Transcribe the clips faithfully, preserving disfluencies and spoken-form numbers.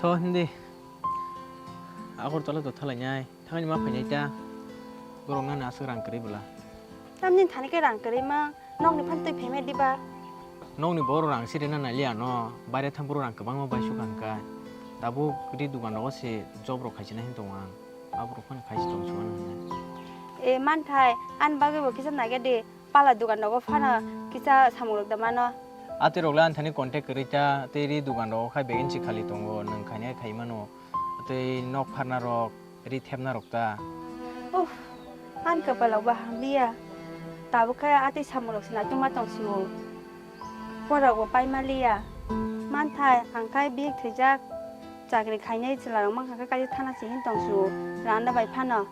O hindi. Agartala to thalainai. Thangni ma phainai ta. Borok nani aswk rang kwrwi bwla. Tamni thani khe rang kwrwi ma. Nokni phan twi phaimai diba? Nokni borok rang sirina nailiya no. Baire thang borok rang kwbangma bai sukha hwnkha. Tabuk ri dukan rogo se job rok khaisina hin tongo ang. Aborok phano khaisi tong suan hwnwi. E manthai, ani bagwi bo kisa naiga di, pala dugan rogo phano kisa samung rok da mano. Atwi rok le ani thani contact kwrwi ta, tei ri dugan rogo khai vacancy khali tongo, nwng khainai khai mano. Tei nok pharna rok, ri thepna rok ta. Uff, ani kwpal rok bo hamliya. Tabuk khe atwi samung rok se naitugma tong sio. Borok bo pai maliya. Manthai, ang khai bihik thwijak. Chakri khainai chwla rok mankha khe kaisa thana se hin tong su randa bai phano.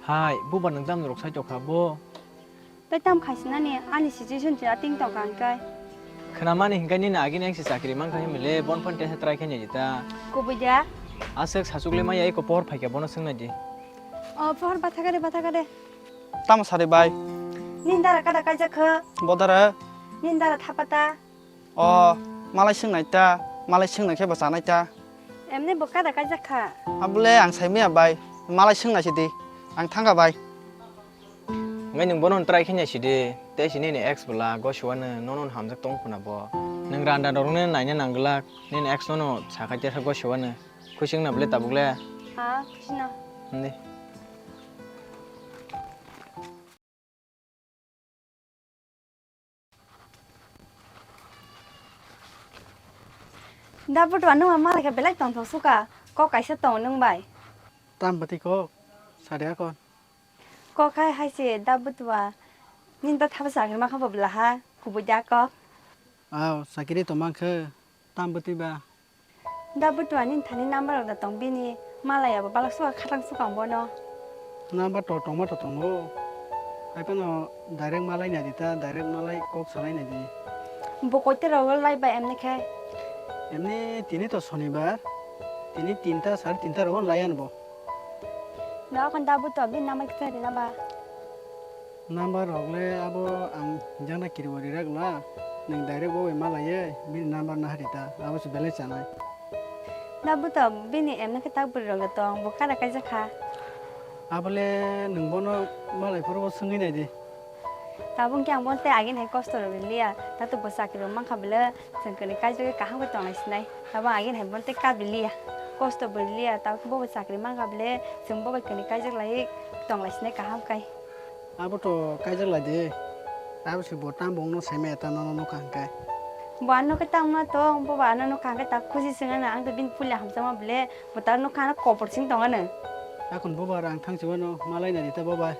Hai, buba nwng tamni rok sai tokha bo? Tei tam khaisinani ani situation chwla ting tongkha hwnkhe. Khwnamani hwnkhe nini agini ang se chakri mankha himle bon phone tesa try khainai ta. Kubui da? Aswk sachukle maya eko pohor phaikha bono swngnai di. O pohor bathakade bathakade. Tamo sari bai? Nini dara kada kaijak kha? Bodara? Nini dara thapata? O, malai swngnai ta, malai swngnai khe bo chanai ta. Emni bo kada kaijak kha? Abole ang sai maya bai, malai swngnai sidi, ang thangkha bai. Ngai nwng bono try khe nai sidi, tei si nini ex bwla gosiwano nono hamjak tong khuna bo. Nwng randa rok nini naina nang glak, nini ex nono sakai tesa gosiwano. Khusi wngna bole tabuk le? Ha, khusi no. Hindi. Da butua nwng ma malai khe belai tongthok suka, kok kaisa tongo nwng bai. Tam bwtwi kok, sadi akon. Kok hai hai se da butua, nini ta thapa chakri ma kha bo bwla ha, kubui da kok. Aw, chakri to man khe, tam bwtwi ba. Da butua nini thani number rok da tong bini, malai abo balak suka khatang suka bono. Number to tongma to tongo. Hai phano direct malai nai di ta, direct malai kok salai nai di. Bo koite rogo lai bai emni khe? Emni tini to sonibar, tini tinta, sare tinta rogo lai anbo. No kon da butua bini number kisa rina ba? Number rok le abo ang jana kiribo rirak la, nwng direct bo bai malaiye, bini number naharita, abo se belai chanai. Da buto bini emna khe tak bwrwi rok da tong, bo kada kaijak kha. Abo le nwng bono malai phuru bo swngwi nai di. Tabuk khe ang bono tei agini hai kosto rok riliya, tato bo chakri rok mankha bwle chwng kwnwi kaijagwi kaham khe tonglai sinai. Tabuk agini hai bono tei kap riliya, kosto bo riliya, tabuk bo bai chakri mankha bwle chwng bo bai kwnwi kaijak lai tonglai sinai kaham kai. Abo to kaijak lai di. Abo se bo tamo wngno saimaya ta nono nokha hwnkhe. Bo ano khe tamo tong, bo ba ano nokha hwnkhe ta khusi swngano, ang to bini puila hamjakma bwle, bo ta nokha ano kopor sing tongano. Akon bo ba rang thang chubano malai nai di ta bo ba.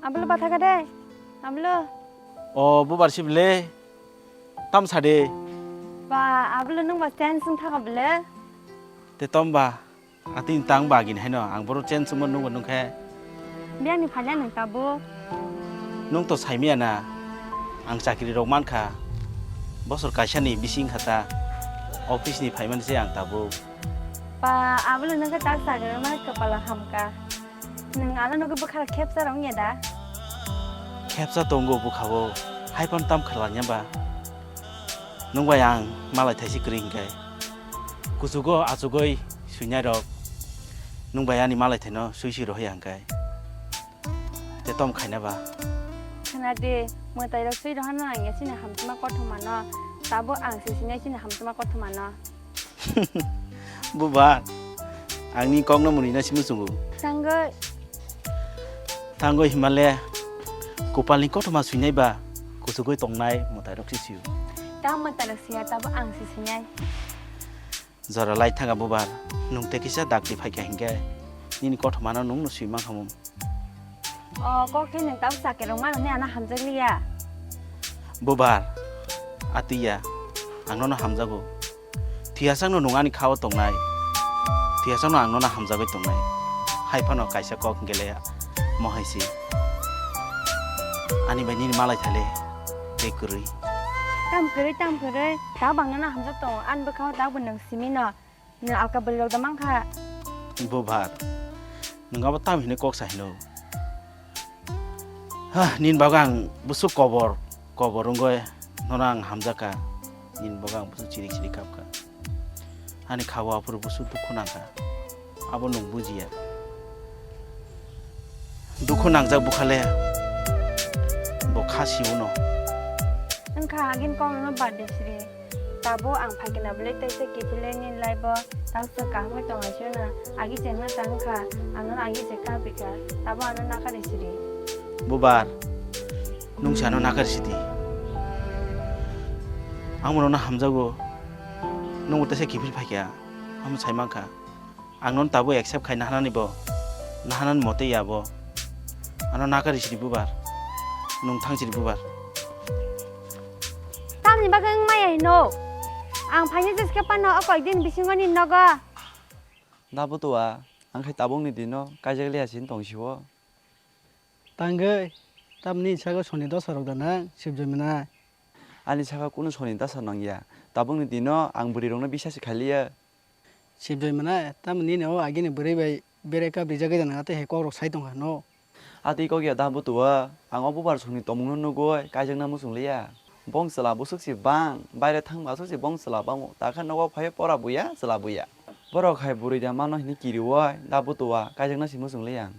Ablo bathaka de, ablo. O bubar si bwle, tam sa de. Ba, ablo nwng ba stand sung thaka bwle. Te tom ba. Atwini tang bagini haino ang bohrok chen chwngma nukgo nukhe. Biyangni phaina nwng tabuk? Nwng to saimaya na, ang chakri rok mankha, bosor kaisani bising kha ta, office ni phaimani se ang tabuk. Pa, abole nwng khe tak chakri rok mani kwpalo hamkha. Nwng ano nugwi bwkha rok khepsa rok wngya da? Khepsa tongo bwkha o, hai phano tam khlanya ba? Nwng bai ang malai thaisi kwrwi hwnkhe, kuchugo achugwi swinai rok nwng bai ani malai thaino swi swi rohya hwnkhe, te tom khaina ba? Khna di, mwtai rok swi rohano nangya chini hamtwma kothoma no, tabuk ang se sinai chini hamtwma kothoma no. Buba, ang ni kok no mwnwi na si muchungo. Tangwi. Tangwi himale, kopal ni kothoma swinai ba, kuchugwi tongnai mwtai rok se sio. Ta mwtai rok siya, tabuk ang se sinai. Jora lai thanga bubar, nwng tei kisa dakti phaikha hinkhe, nini kothomano nwngno swi mankha mung. O kok khe nwng tabuk chakri rok mano hwnwi ano hamjakliya. Bubar, atwiya, ang nono hamjago. Thwiyasakno nwng ani khao tongnai, thwiyasakno ang nono hamjagwi tongnai. Hai phano kaisa kok hinkhe le mohai si. Ani bai nini malai thale tei kwrwi. Tam kwrwi, tam kwrwi, ta bangno na hamjak tongo, ani bwkhao ta bo nwng simi no, nwng alka bwrwi rok da mankha. Bubar, nwng abo tam hinwi kok sa hino? Ha, nini bagwi ang bwswk kobor, kobor wngwi nono ang hamjakha, nini bagwi ang bwswk chirik chirik kapkha. Ani kha-o aphuru bwswk dukhu nangkha, abo nwng bujiya. Dukhu nangjak bwkhale bo kha siuno. Wngkha agini kokno bad de sri. Tabo ang phaikhe na belai teisa kiphilwi nini life-o tamo se kaham khe tong aisio na. Agi chengna ta wngkha, ang nono agi se kaphikha, tabo ano nakari sri. Bubar, nwng se ano nakari sidi. Ang bono hamjago, nwngbo teisa kiphil phaikha, amo sai mankha. Ang nono tabuk accept khai nahanani bo, nahanani mote ya bo. Ano nakari sidi bubar, nwng thang sidi bubar. Tamni bagwi wng maya hino? Ang phaina jeske phano o koikdin bisingo ni nogo. Da butua, ang khai tabukni dino kaijak liya sin tong sio. Tangwi, tamni saka soni dosa rok da nang, sibjoi mwnai. Ani saka kunu soni dosa nang ya. Tabukni dino ang bwrwi rokno bisasi khaliya. Sibjoi mwnai, tamni nini o agini bwrwi bai bere kap rijak gwi da nang, tei hai kok rok sai tong kha no. Atwi kok ya da butua, ang o bubar songni tongmungno nugwi kaijakna muchung liya. Bong chwla bwswk si bang, baire thangma aswk si bong chwla bango, takha nogo phai pora buya, chwla buya. Borok hai bwrwi da mano hinwi kiriwi da butua kaijakna si muchung liya ang.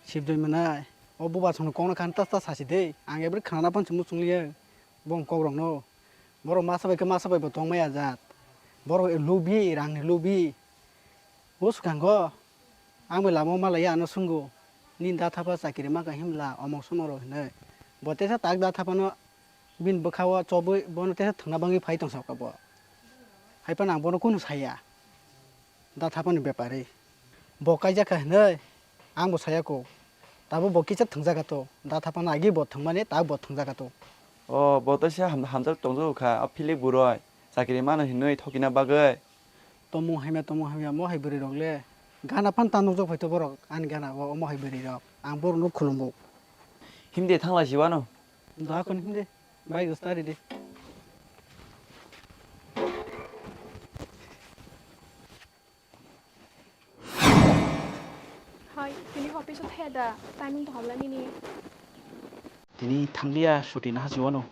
Sibjoi mwnai, o bubar songni kokno khan tas tas sasi de, ang ebri khnana phano se muchung liya. Bong kok rokno. Borok masa bai khe masa bai bo tong maya jat. Borok lubi, rangni lubi. O swkango, ang bai lama o malaya ano swngo. Nini da thapa chakiri maka himla, omok somoro hinwi. Bo teisa tak da thapano bini bwkhao chobwi bono teisa thwngna bangwi phai tongsa kha bo. Hai phano ang bono kunu saya. Da thapani bepari. Bo kaijak kha hinwi ang bo saya kho. Tabo bo kisa thwngjaga to. Da thapana agi bo thwngmani ta bo thwngjaga to. O, bo to se ham-, hamjak tongjago kha, a philik buroi. Chakiri mano hinwi thokina bagwi. Tomung hamya, tomung hamya, mo hai bwrwi rok le. Gana phan ta nukjak phai to borok, ani gana o, omo hai bwrwi rok. Ang borok no khulumbo. Himde thanglai si wano. Da kon himde. Bai gustari de. Hai, tini office o thaya da, timing to hobla nini. Tini thangliya, suti na hasi wano.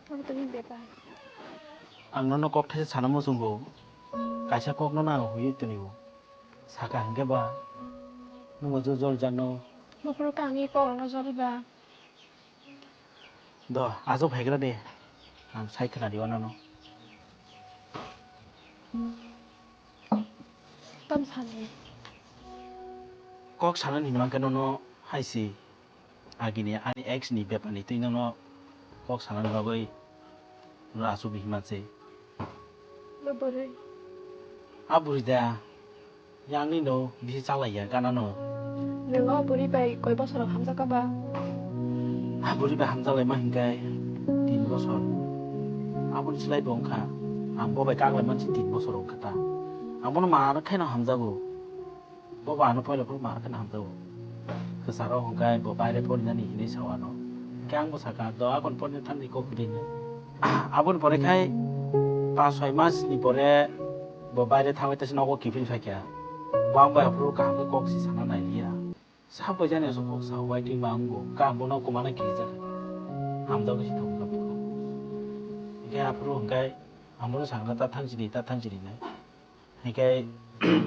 Abo to ni bepar. Ang nono kok thaisa sana muchungo. Kaisa kok no na huye tini bo. Saka hingke ba. Nungo jo jol jano. Bokhoro kangni kok no joli ba. Do, ajo phaigra de. Ang sai khna di wano no. Tam sani. Kok sana ni mangke nono haisi. Agini ani ex ni bepar ni twi nono kok sana ni bagwi no achu bihima se. Bo bwrwi. A bwrwi da. Yang ni no bisi chalai ya gana no. Nwng o bwrwi bai koi bosor hamjak ba? A bwrwi bai hamjak lai ma hinkai tin bosor. Aboni slai bo wngkha. Ang bo bai kak lai mansi tin bosor wngkha ta. Ang bono ma ano khaino hamjago. Bo ba ano poila phuru ma khe hamjago. Kwcharo hwnkhe bo baire porinani hinwi sao ano. Hwnkhe ang bo sakha, "Do akon porina thangdi kok kwrwini." Aboni pore khai pas soi mas ni pore bo baire thangwi tesa nogo kiphil phaikha. Bo ang bai aphuru kaham khe kok si sana nailiya. Sa poijani aswk kok sao bai twi ma wngo. Khe ang bono kwmana kirijak. Hamjago si thangkha bo. Hwnkhe aphuru hwnkhe ang bono sakha, "Ta thang sidi, ta thang sidi," hinwi. Hinkhe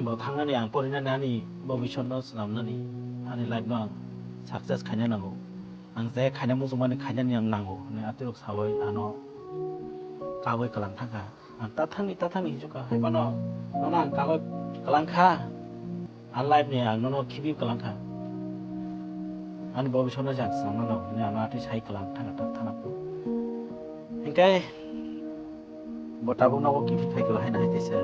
bo thangnani ang porinani ani bobisotno swnamnani, ani lifeno ang success khaina nango. Ang je khaina muchungmani khainani ang nango hwnwi atwirok saui ano kagwi kwlang thangkha. Ang ta thangni, ta thangni hinjukha, hai phano nono ang kagwi kwlangkha. Ani lifeni ang nono khibiui kwlangkha. Ani bobisotno je ang swnamna nango hwnwi ano atwi sai kwlang thangkha ta thana. Hinkhe bo tabuk nogo kiphil phaikha haino hai teisa.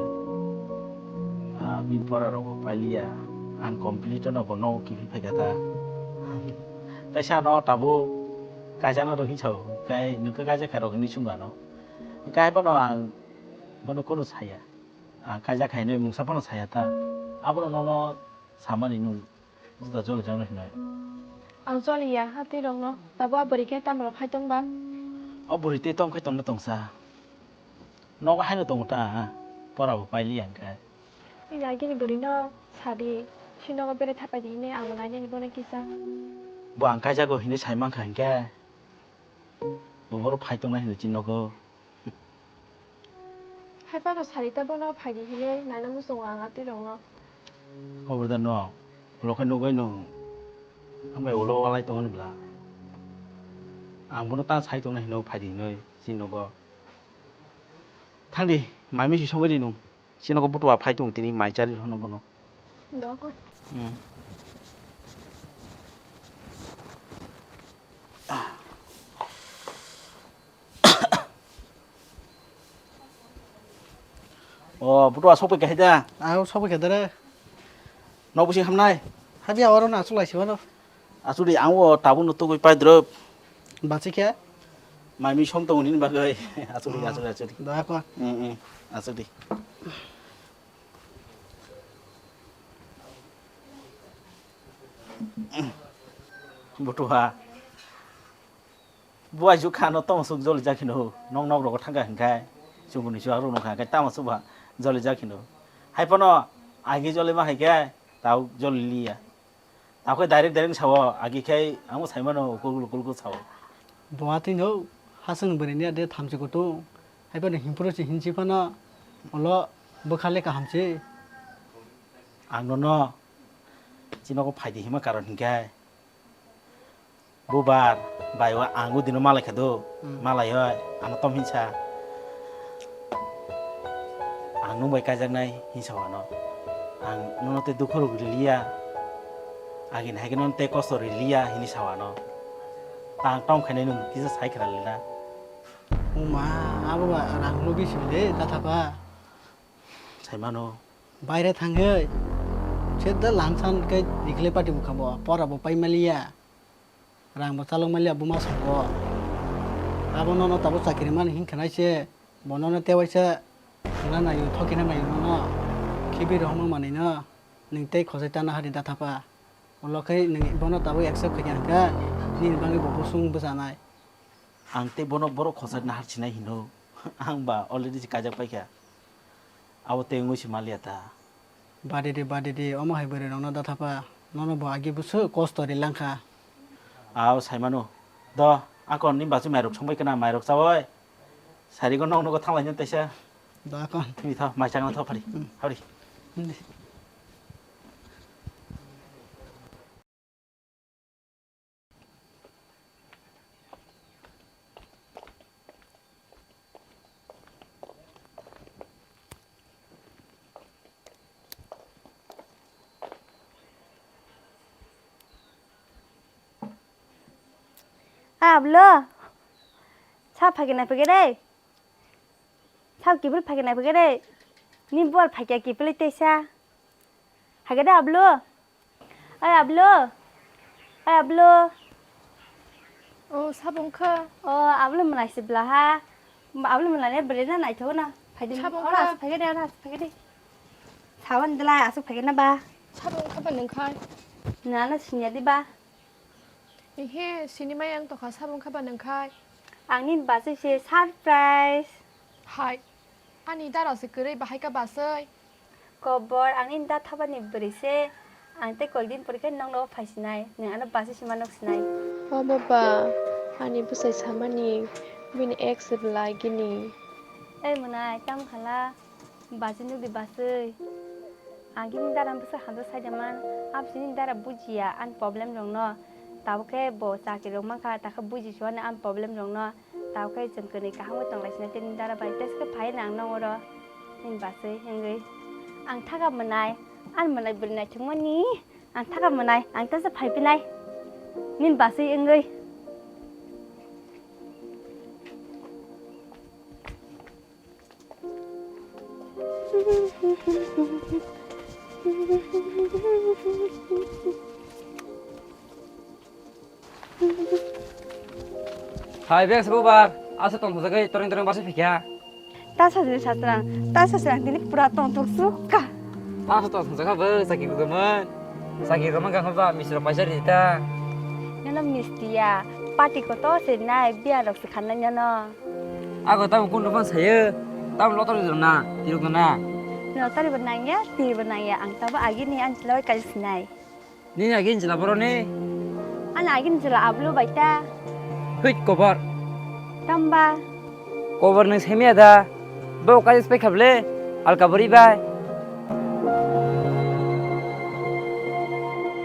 Ah, bini pora rokbo pailiya. Ang complete no bo nogo kiphil phaikha ta. Teisa no tabuk kaisa no rok hinsao. Kai nwng khe kaisa khairok hinwi swngo ano. Kai bono ang bono kunu saya. Ang kaisa khainwi mungsa phano saya ta. Abono nono samani nwng. Juda joli jano hinai. Ang joli ya, hati rokno. Tabo a bwrwi khe tamo rok hai tong ba? O bwrwi tei tong khe tongna tongsa. Nogo haino tongo ta, pora bo pailiya hwnkhe. Ini agini bwrwino sadi, sinogo bere thapai di hinwi ang nainani bono kisa. Bo ang kaijago hinwi sai mankha hwnkhe. Bo boro phai tongnai hinwi chini nogo. Hai phano sari ta bono phai di hinwi naina muchungo ang atwi rokno. Khobor da no, ulo khe nugwi nwng. Hambai ulo walai tongo ni bwla. Ang bono ta sai tongna hinwi phai di hinwi chini nogo. Thang di, mai misi songwi di nwng. Chini nogo butua phai tong tini mai chari rw hwnwi bono. Doko. Hmm. O, butua sokpai khe da. Ang sokpai khe da re. Nok bising hamnai. Habi oro na sulai si bono. Asudi ang o tabuk no tugui pai drop. Bachi khe? Mai mi song tong nini bagwi. Asudi, asudi, asudi. Da ko. Hmm, hmm. Asudi. Butua. Buai ju khano tong suk joli jakhi no. Nong nok rogo thangka hinkai. Chunguni chuak rok nokha hinkai tamo suba joli jakhi no. Hai pono agi joli ma hai khe tau joli liya. Tamo khe direct direct sao, agi khe amo saimano ukul ukul ukul sao. Bo atwi no hasing bwrwi ni ade thamchi kutung. Hai phano himpuru se hinchi phano ulo bwkha le kaham se. Ang nono chini nogo phai di hima karon hinkhe bubar bai o ang o dino malai kha do. Hmm. Malai oi ano tom hinsa. Ang nwng bai kaijaknai hinwi sao ano. Ang nono tei dukhu rok riliya. Agini hai khe nono tei kosto riliya hinwi sao ano. Ta ang tong khainai nwng kisa sai khna lina. Oma, abo ba rang lubi simi de, ta thapa. Sai mano. Baire thangwi. Se da lamsan khe rikhle pati bwkha bo, pora bo pai maliya. Rang bo chalok maliya buma songo. Abo nono tabuk chakiri mani hinkhe nai se, bo nono tewaisa thangna naio, thokina naio nono. Khibi rohorma manwino, nwng tei khosai tana hari da thapa. Ulo khe nwng bono tabuk accept khaikha hwnkhe, nini bagwi bo busung bwchanai. Ang tei bono borok khosai nahar sinai hino. Ang ba already se kaijak paikha. Abo tei wngwi se maliya ta. Bade de, bade de, omo hai bwrwi rokno da thapa. Nono bo agi bwswk kosto ri langkha. Ao sai mano. Do, akon ni bachwi mairok songbai kana, mairok chawi. Sarigo nok nogo thanglaina teisa. Do akon. Thwi tho, mai changna tho phari. Hmm. Phari. Hmm. Ah, ablo. Sa phage na phage dai. Sa kibul phage na phage dai. Ni bor phage kibul teisa. Hage da ablo. Ai ablo. Ai ablo. O, sabo wngkha. O, ablo mwlai se bwla ha. Ablo mwlai ne bwrwi na naithok na. Phaidi. Sabo wngkha. Ora asuk phai de, ora asuk phai de. Sawan dela asuk phai na ba. Sabo wngkha ba nungkhai. Na na sinya di ba. Ehe, sinimai ang tokha sabo wngkha ba nungkhai. Ang nini bachwi se surprise. Hai. Ani dara se kwrwi bahai ka bachwi. Kobor, ang nini da thapani bwrwi se, ang tei koi din pore khe nokno phai sinai, nwng ano bachwi sima nok sinai. O baba, ani bwsai samani bini ex se bwlai gini. Ei mwnai, tamo khala? Bachwi nukdi bachwi. Ang khe nini dara bwsai hamjak sai de man, aboni dara bujiya, ani problem rokno. Tabuk khe bo chakri rok mankha, takhe buji suani ani problem rokno. Tao khe chwng kwnwi kaham bai tong lai sina tei nini dara bai tei se phai nang nang oro nini bachwi wngwi. Ang thaka mwnai, ani mwnai bwrwi naithok mani, ang thaka mwnai, ang tesa phai phinai nini bachwi wngwi. Hai bes bubar, asa tong thajagwi toreng toreng basa phikya. Ta sajini sajrang, ta sajrang tini pura tong thok sukha. Ta sa tong thajagha bo saki gugaman. Saki gugaman kang ba misro paisa rita. Nana mistiya. Party kotor se nai, biya rok se khanai nano. Ako tamo kun rok sayo, tamo lotor rok na, tirok na. Lotor bo nangya, tir bo nangya, ang tabo agini ang chwla bai kaisa sinai. Nini agini chwla boro ni? Ani agini chwla ablo bai ta. Huit kobor. Tamba. Kobor nung semiya da. Bo kaisa pai khabli. Alka bori bai.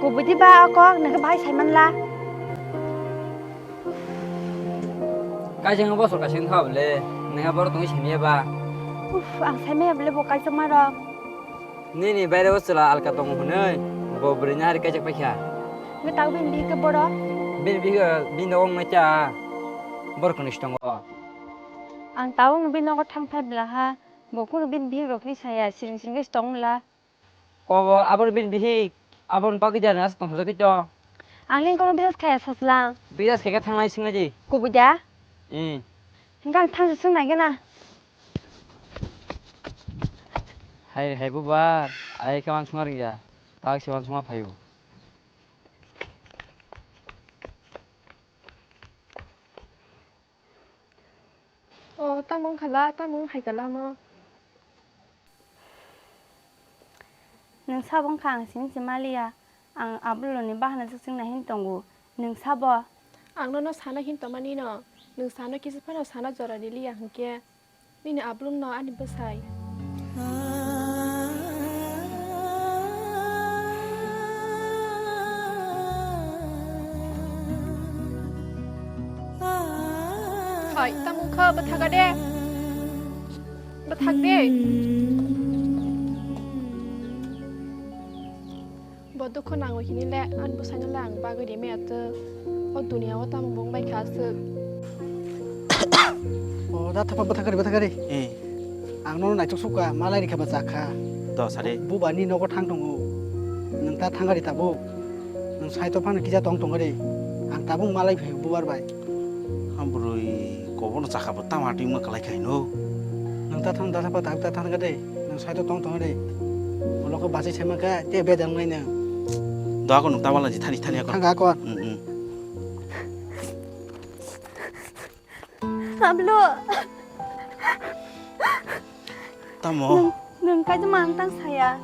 Kubudi ba ako nang bai sai manla. Kaisa bosor kaisa khabli. Nang boro tong semiya ba. Uf, ang semiya bole bo kaisa maro. Nini baire o chwla alka tongo hwnwi bo bwrwini hari kaijak paikha. Hwnkhe tabuk bini bihik khe boro? Bini bihik bini nogo wngmai cha borok kwnwi se tongo. Ang tabuk bini nogo thang phai bwla ha, bo kunu bini bihik rokni saya siring siring khe se tong bwla. Kobo abo bini bihik, aboni bagwi jani aswk tongthok tong. Ang ling kono bisas khaya saslang. Bisas khe khe thangnai singnaji. Kubui da? Hmm. Hwnkhe ang thangsa swng nai gana. Hai, hai bubar, ai khe wansukma rwngya. Tak se wansukma phaio. O, tamo wngkha la, tamo wngkha la no. Nwng sabo wngkha ang sini se maliya. Ang aboloni bahana swk swngna hin tongo. Nwng sabo? Ang nono sana hin tongmani no. Nwng sano kisa phano sana jora riliya hwnkhe. Nini abolongno ani bwsai. Hai, tamo wngkha bwthaga de. Bwthak de. Bo dukhu nangwi hinile ani bwsaino le ang bagwi rimaya tw. O duniya o tamo bung bai kha aswk. O da thapa bwthakari bwthakari. Eh. Ang nono naithok sukha malai rikha ba chakha. To sari. Buba ni nogo thang tongo. Nwng ta thangari tabuk. Nwng saito phano kisa tong tongari. Ang tabuk malai phai bubar bai. Hambrui kobono chakha bo tama tingma kalai khaino. Nwng ta thang da thapa tabuk ta thangari. Nwng side o tong tong de. Ulo khe bachai sai mankha, tei bedal wngnai nwng. Doa ko nwng ta wala di thani thani akon. Thang akon. Mm, mm. Ablo. Tamo. Nwng, nwng kaisa mang tang saya.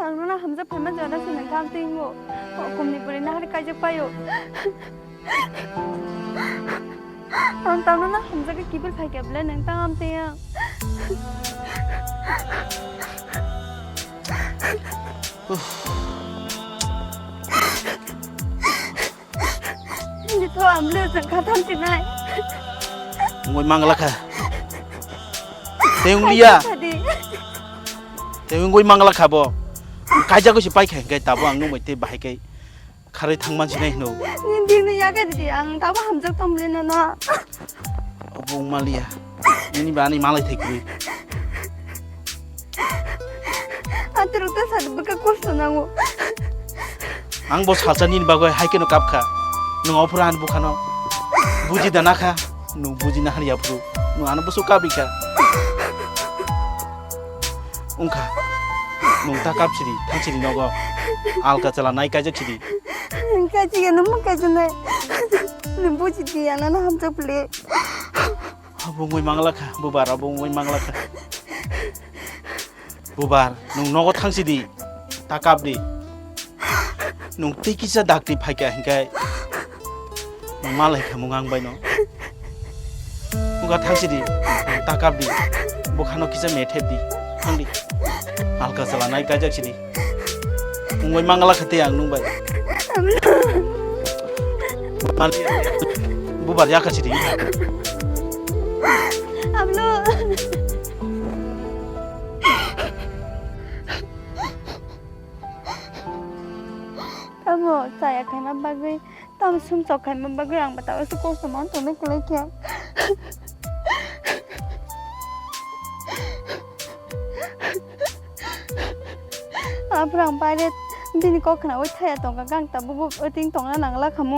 Ang nono hamjak phaima jora se nwng kam twi wngo. Hukumni bwrwi nahar kaijak paio. Ang tamo no hamjagwi kiphil phaikha bwle nwng tamo amtwi ang. Nini to amle jeng khatam tinai. Wngwi manglakha. Tei wngliya. Sadi. Tei wngwi manglakha bo. Kaijagwi se paikha hwnkhe tabo ang nungbai tei bahai kai. Kharwi thangman sinai hino. Nini bini yaga di, ang tamo hamjak tongmani nono. Obo wng maliya. Nini ba ani malai thai kwrwi. Atirok ta sadi bwkha kosto nango. Ang bo salsa nini bagwi hai kheno kapkha. Nwng ophuru ani bukhano buji da nakha. Nwng buji nahar yaphuru. Nwng ano bwswk kabri kha. Wngkha. Nwng ta kap sidi, thang sidi nogo. Alka chwla nai kaijak sidi. Kaijak ya nwng kaijak nai. Nwng buji di, ano no hamjak phle. Abo wngwi manglakha, bubar abo wngwi manglakha. Bubar, nwng nogo thang sidi, ta kap di. Nwng tei kisa dakti phaikha hinkhe nwng malai khamung ang baino. Wngkha thang sidi, nwng ta kap di. Bukhano kisa methep di. Thang di. Alka chwla nai kaijak sidi. Wngwi manglakha tei ang nwng bai. Mali, bubar yakha sidi. Ablo. Tamo chaya khaima bagwi, tamo sumsok khaima bagwi ang bwtao se kosto man tono kwlai khe. Aphuru ang baire bini kok khnaui thaya tongkha, kang tabuk bo waiting tongna nangla khamu.